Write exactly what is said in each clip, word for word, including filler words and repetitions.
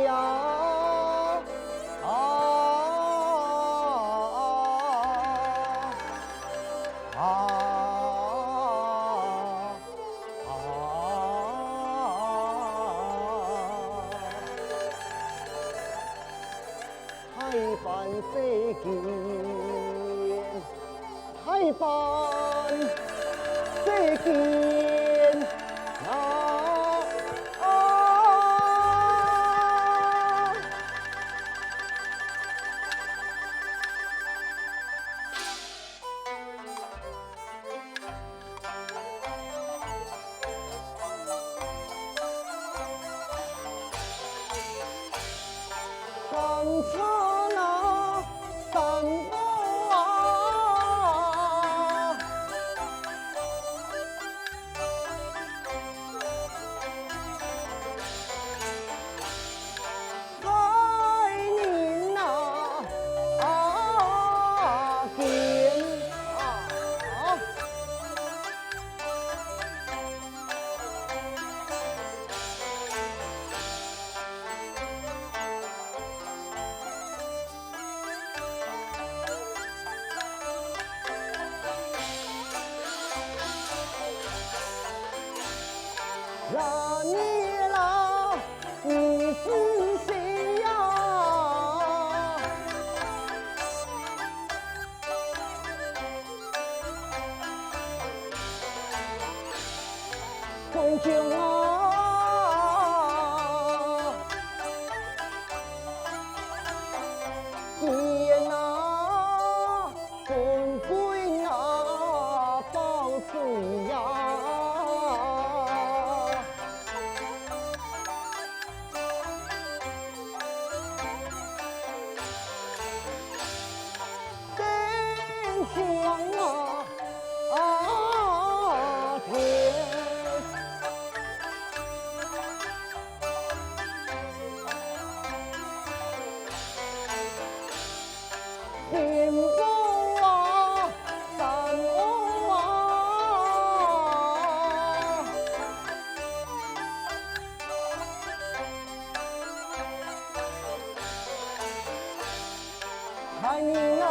啊，啊，啊，啊。 海翻世间，海翻世间啊，啊。 山川啊，山坡啊，海人啊，啊，间啊。 啦你啦，你是谁呀？ 春江啊，天啊，滚滚啊，宝水呀。 天上啊，啊，天。金屋啊，山屋啊。 海人啊，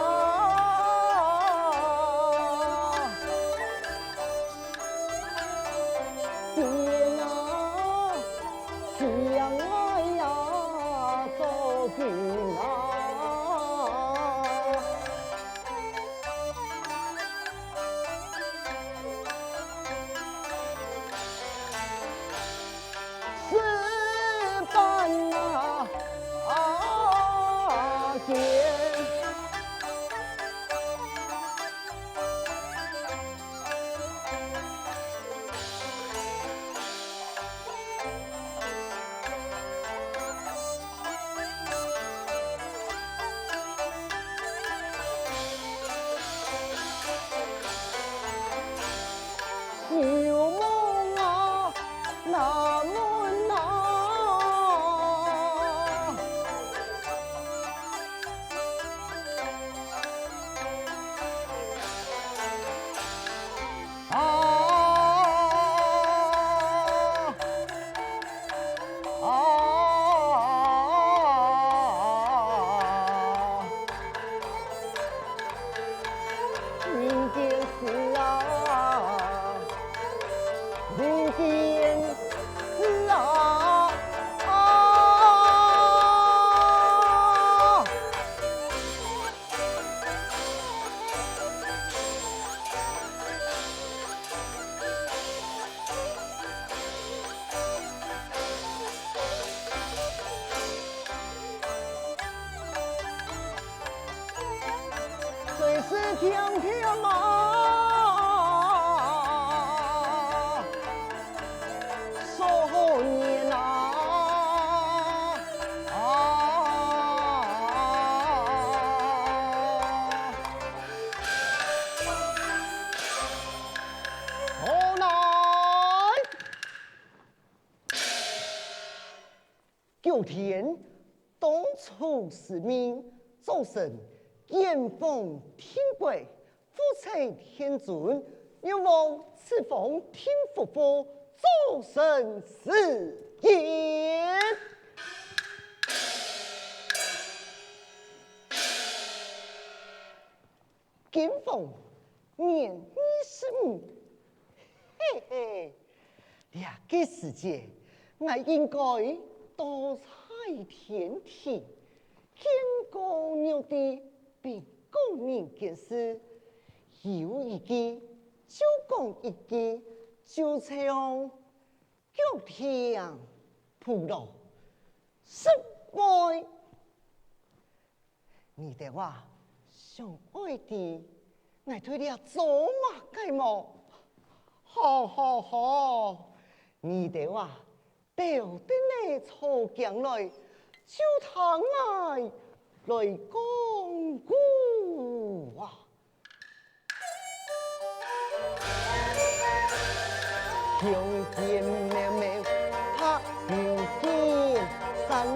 天啊，相爱呀，做朋啊。 石板啊，啊，间。牛门啊，南门啊。 啊，啊，人间事啊，人间事啊，啊。 水是甜甜嘛，少年啊，啊。 好来！九天当初神明，灶神见风天鬼，福气天尊，愿望此方天福祸，灶神示现。金黃，年二十五。嘿嘿，這個時節，𠊎應該多採田地，建高玉帝，並講人間事。有一句，就講一句，就像 腳踢噗摝，失敗。你兜啊，想愛知𠊎對這做麼个無？好好好，你兜啊，鬥等仔坐䟘來，就聽𠊎來講古啊！ 鄉間廟廟拍九間，山路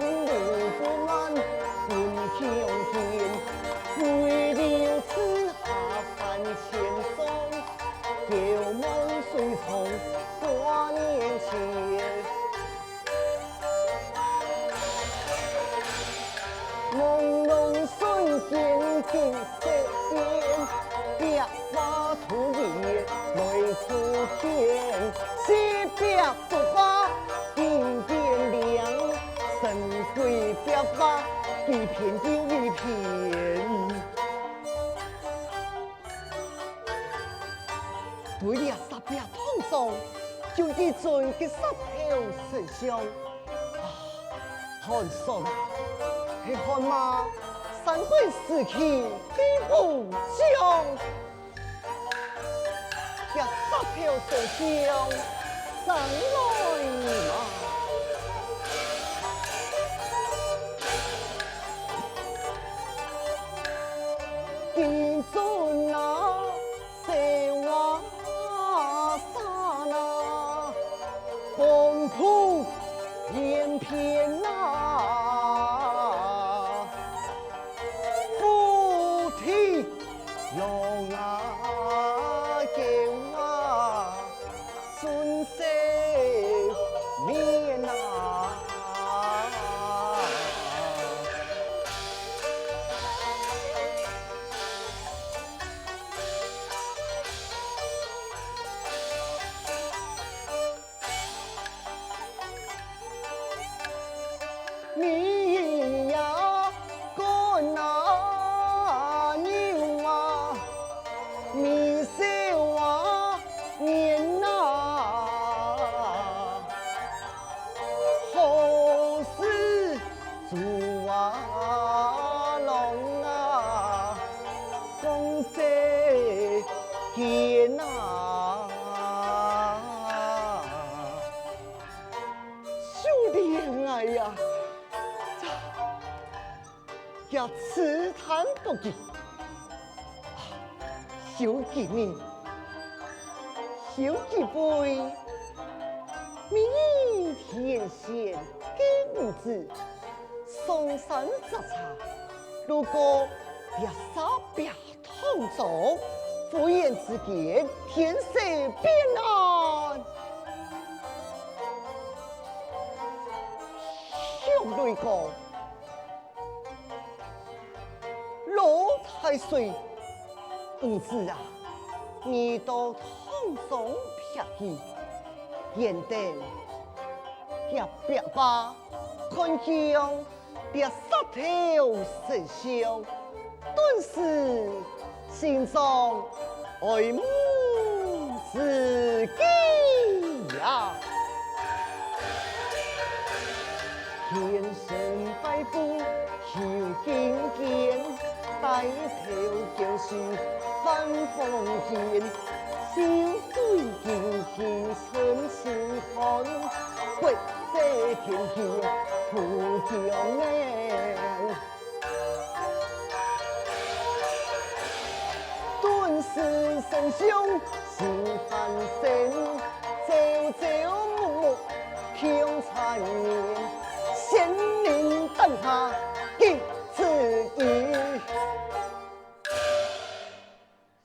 不滿分鄉間。梅柳樹下山前桑，遙望水上掛念前。 朦朧瞬間景色變，壁畫塗裡來出現。西壁竹畫金邊亮，深邃壁畫一片又一片。 對這石壁堂上，就一尊个石頭神像。啊，寒酸啊，係寒嗎？三國時期比武將，這石頭神像上來嗎？ 金尊啊，小娃山啊，廣布連篇啊，菩提龍啊，狗啊， 順勢面啊！米呀，乾啊，牛啊， 米小啊，年啊，何時豬啊，狼啊，講細見啊。就戀愛呀！ 也自嘆不已。啊，有幾年，有幾回，明日天仙个女子，上山摘茶，路過這石壁堂中，忽然之間，天色變暗。向內講： 老大水，女子啊，你到堂上避雨。沿等這壁畫，看向這石頭神像，頓時 心中愛慕之極呀！虔誠拜佛求金堅，低頭撿水翻風間，秋水金金春似寒，北西天宮土腳面。 頓時神像似翻身，朝朝暮暮共纏綿，仙人燈下共此語。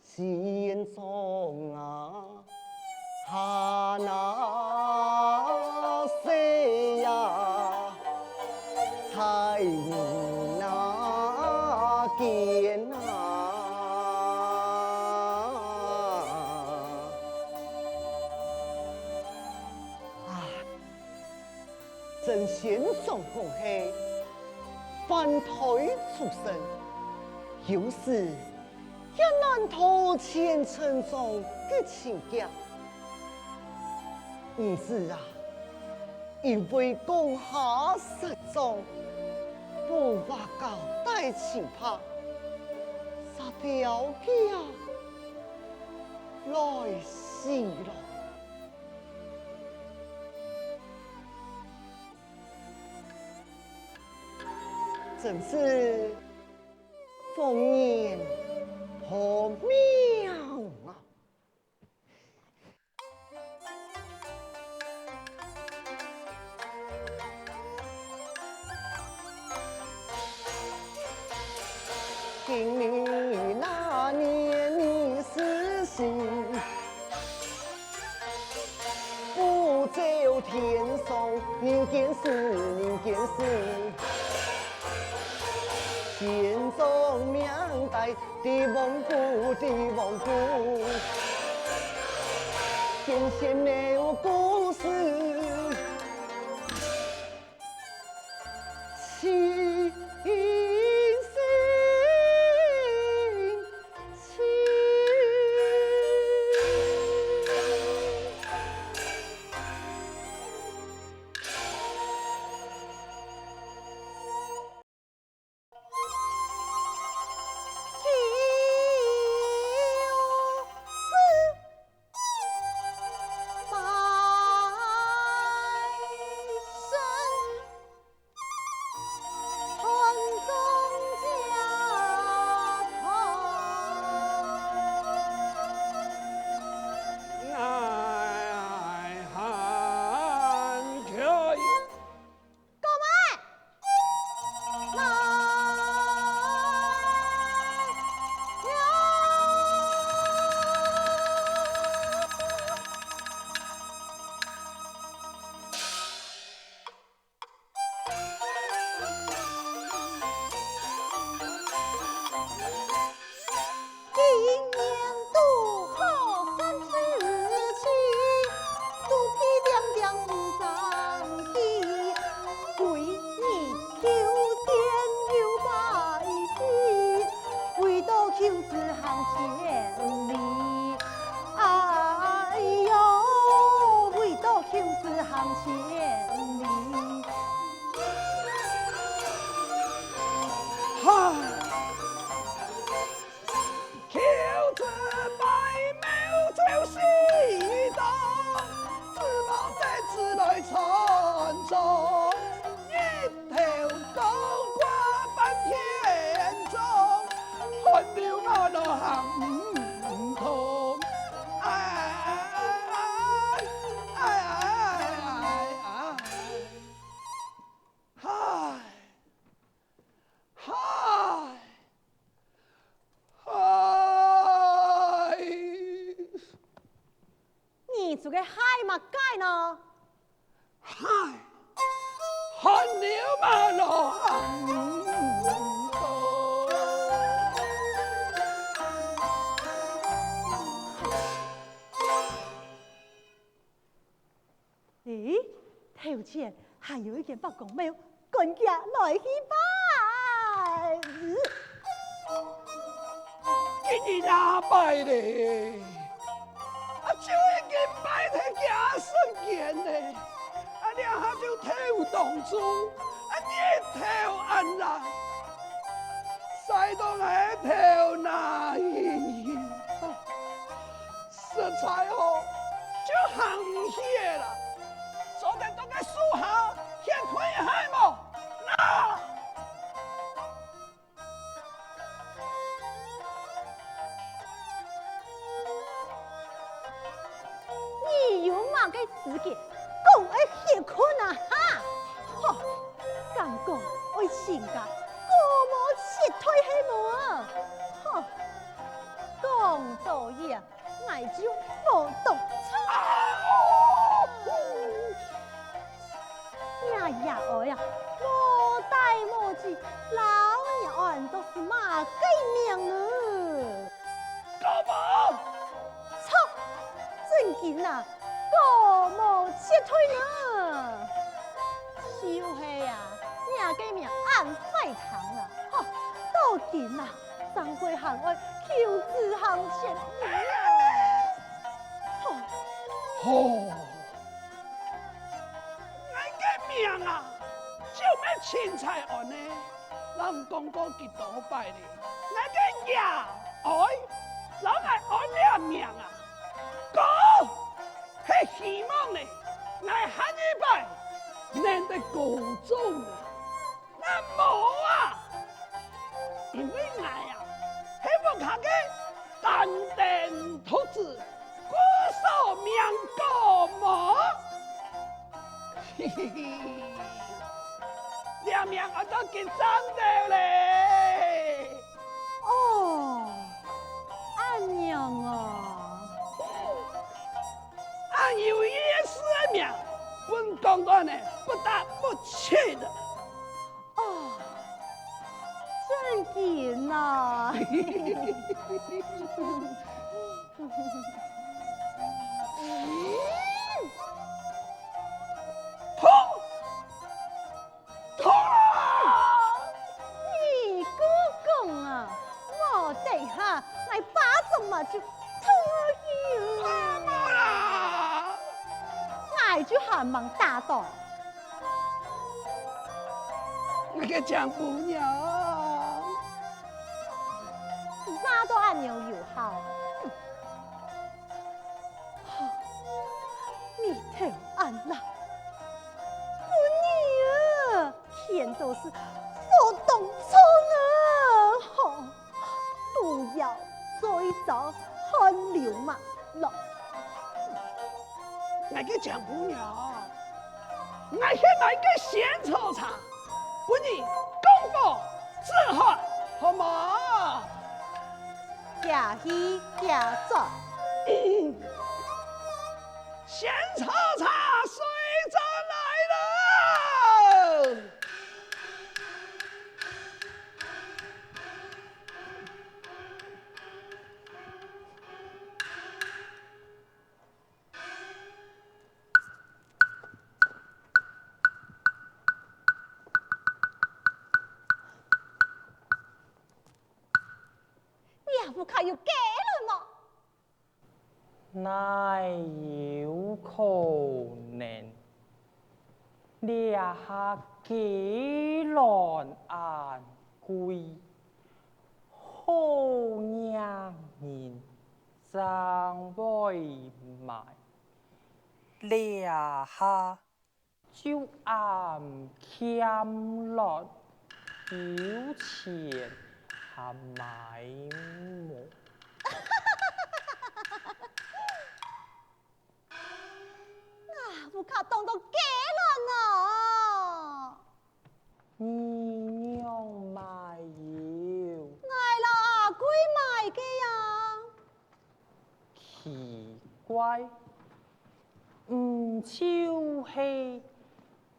心中啊，寒啊，雪呀，在你那肩啊。曾先生講係犯胎出身，有時也難逃前塵障个情劫。兒子啊，因為江下失蹤，補畫交帶尋拍，煞掉佢啊，來世咯。 真是荒年破廟啊！今年那年你是喜， 不走天上人间事，人间事。天上命带帝王姑，帝王姑，天仙没有故事。 七星七。今年堵好三十七，肚皮亮亮毋生气，归日秋天又拜祭，为到舅子行千里。哎哟，为到舅子行千里。 哈！求子拜庙朝夕到，子мол带子来传宗，日头高挂半天中，汗流马落行唔通。哎哎哎哎哎哎哎！ 嗨，嗨，嗨！你做个嗨麼个呢？嗨，汗流马落行。 咦，頭前還有一間伯公廟，趕緊來去拜。今日哪拜咧？啊，就已經拜忒幾下時間咧，啊，這下就頭當晝，啊，日頭恁爛，曬到𠊎頭那暈暈。 實在吼，就行毋去了啦。做得到該樹下歇睏一下無？那！你有麼个資格講愛歇睏啊？哈！吼，敢講愛尋个姑母七代係無啊？吼！ 講到這，𠊎就無當錯。若爺哀啊，無帶無子，摎若安到係麼个名呢？姑母！錯，正經啊，姑母七代呢。今啊，正會還愛求子行善啊！吼！吼！𠊎个命啊，就毋係凊彩安呢，摎你講過幾多擺咧，𠊎个爺哀，摎𠊎安這命啊，哥，係希望咧，𠊎下一擺能得高中啊！ 𠊎無啊，因為𠊎啊，係屋下个單丁獨子，故所命高無？嘿嘿嘿，這命安到幾正兜咧！哦，恁樣哦。 恁有意思个名，分公案呢不得不取的。哦，真經啊！嗯。噗！痛啊！你姑公啊，無等下，𠊎巴掌嘛就痛去。媽媽啦！𠊎就還吂打到。𠊎个靚餔娘，罵到恁樣有效。 你頭恁爛，分你啊，牽到係火當衝啊！吼，都要做一遭汗流脈落。𠊎个靚餔娘， 𠊎去買个仙草茶，分你降火止渴，好無？遽去遽轉。仙草茶隨轉來了。你屋下有雞卵無？哪有可能？這下雞卵恁貴，好額人正會買。這下 就恁欠卵，有錢還買無？啊，屋下當多雞卵哦！你仰買有？𠊎摎阿貴買个呀。 奇怪，毋就係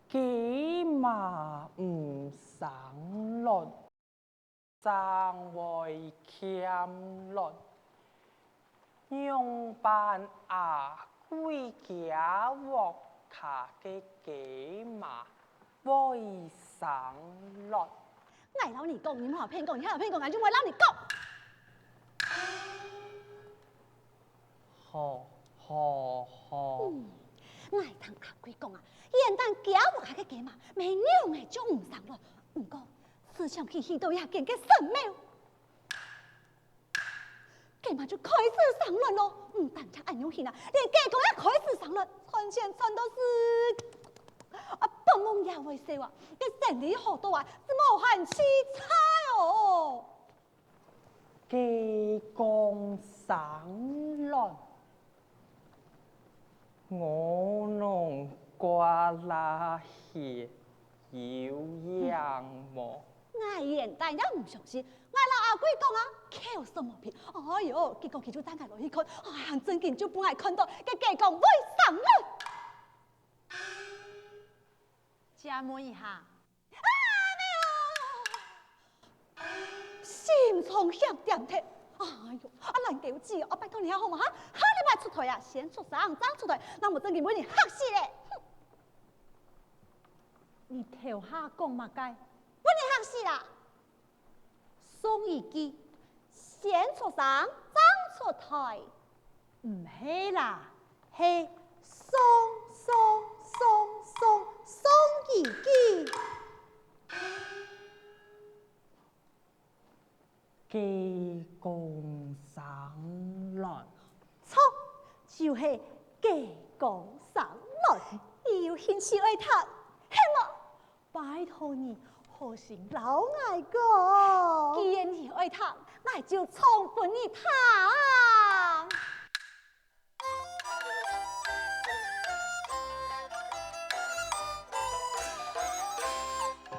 雞嫲毋生卵，正會欠卵，仰般阿貴厥屋下个雞嫲 會生卵。𠊎摎你講，你莫騙講，你還騙講，𠊎就毋會摎你講。好，好，好。嗯，𠊎聽阿貴講啊，原旦厥屋下个雞嫲，無仰仔就毋生卵。毋過，思想起去到這間个神廟， 雞嫲就開始生卵咯，毋單淨恁樣形啊，連雞公也開始生卵，賺錢賺到係，啊，發夢也會笑啊，該生理好到啊，係無閒悽悽哦。雞公生卵，我攏掛啦忒。 有影無？𠊎原旦也毋相信，𠊎摎阿貴講啊，口說無憑。哎喲，結果佢就帶𠊎落去看，哎，還真經就分𠊎看到，該雞公會生卵。借問一下。啊，沒有。 心腸險恬忒。哎喲，啊，蘭桂姊哦，啊，拜託你啊，好無哈？下禮拜出台啊，先出聲正出台，若無正經分你嚇死咧！哼！你頭下講麼个？分你嚇死啦！送一句，先出生正出台。毋係啦，係送送送送送一句。 雞公生卵。著，就係雞公生卵。你有興趣愛聽，係無？拜託你好心摎𠊎講。既然你愛聽，𠊎就唱分你聽。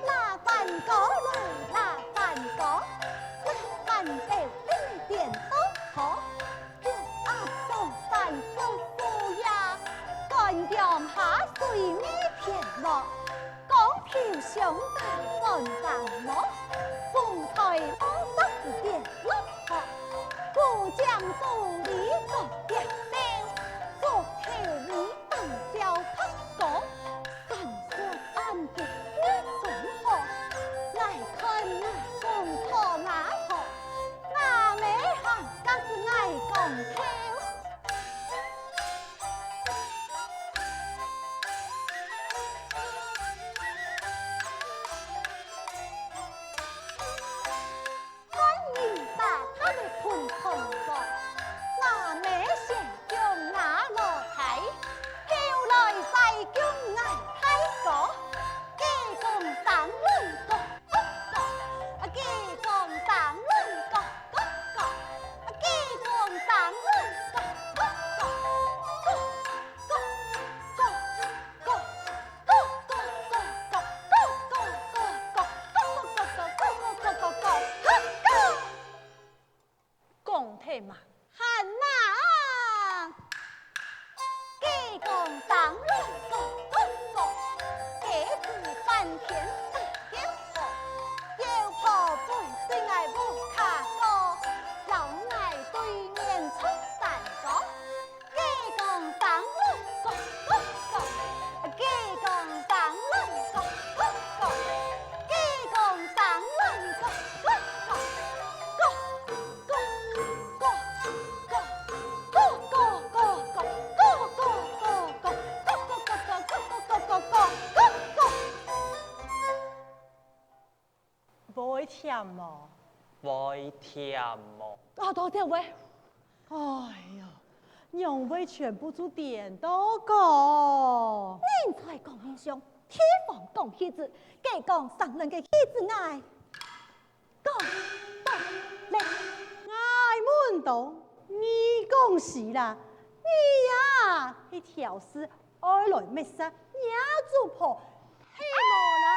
拉飯哥來，拉飯哥，拉飯兜頂面顛倒好。有鴨上飯燒燒呀，乾薑下水尾田螺，光頭上打轉橫毛，紅菜老色子點落好，古醬豬梨各點兜，竹頭米 當燒炕高，三叔恁个月中好，𠊎看𠊎公婆雅好，雅姆還加是𠊎公頭。看人打他个盆湯鍋，雅姆先降雅老弟，後來再降雅大哥。雞公生卵咯咯咯，雞公生卵咯咯咯，雞公生卵咯咯咯，咯咯咯。 講忒嘛，還哪？雞公生卵咯咯咯，雞子半天打電話，有婆婆對𠊎屋下過，摎𠊎對面唱山歌。 雞公生卵咯咯咯，雞公生卵咯咯咯，雞公生卵咯咯咯，咯咯咯咯，咯咯咯咯，咯咯咯咯，咯咯咯咯，咯咯咯咯，咯咯咯咯。 會甜無？會甜無？啊，多謝喂。哎呀，仰會全部就顛倒講？人在講面相，地方講戲子，雞公生卵个戲子𠊎講到了。𠊎問到，你講死啦，你呀，係挑事 愛來滅殺若祖婆，係無啦？